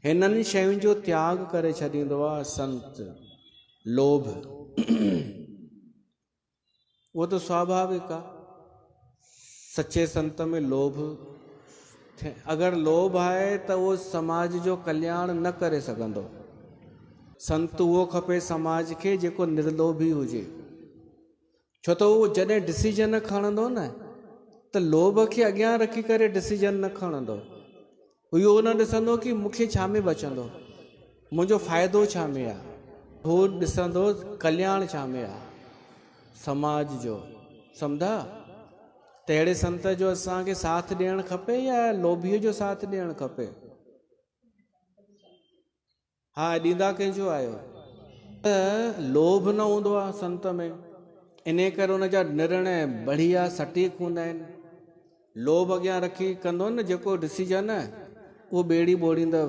هنن شين جو تياڳ ڪري ڇڏيندو آ سنت. لوڀ اهو ته سواڀاوڪ آ. سچي سنت ۾ لوڀ ٿئي، اگر لوڀ آهي ته اهو سماج جو ڪلياڻ نه ڪري سگهندو. سنت اهو کپي سماج کي جيڪو نرلوڀي هجي. ڇو ته اهو جڏهن ڊسيزن کڻندو نه ته لوڀ کي اڳيان رکي ڪري ڊسيزن نه کڻندو. هو اهو نه ڏسندو ڪي مون کي ڇا ۾ بچندو، منهنجو فائدو ڇا ۾ آ. هو ڏسندو ڪلياڻ ڇا ۾ آ سماج جو. سمڌا؟ ته اهڙي سنت جو اسان کي ساٿ ڏيڻ کپي يا لوڀيء جو ساٿ ڏيڻ کپي؟ ها ڏيندا ڪنهن جو آهيو؟ ته لوڀ نه هوندو آهي سنت ۾، انهيء ڪري ان جا نرڻي بڙهيا سٽيڪ هوندا آهن. لوڀ اڳيان رکي ڪندو نه جيڪو ڊسيزن، اهو ٻيڙي ٻوڙيندو.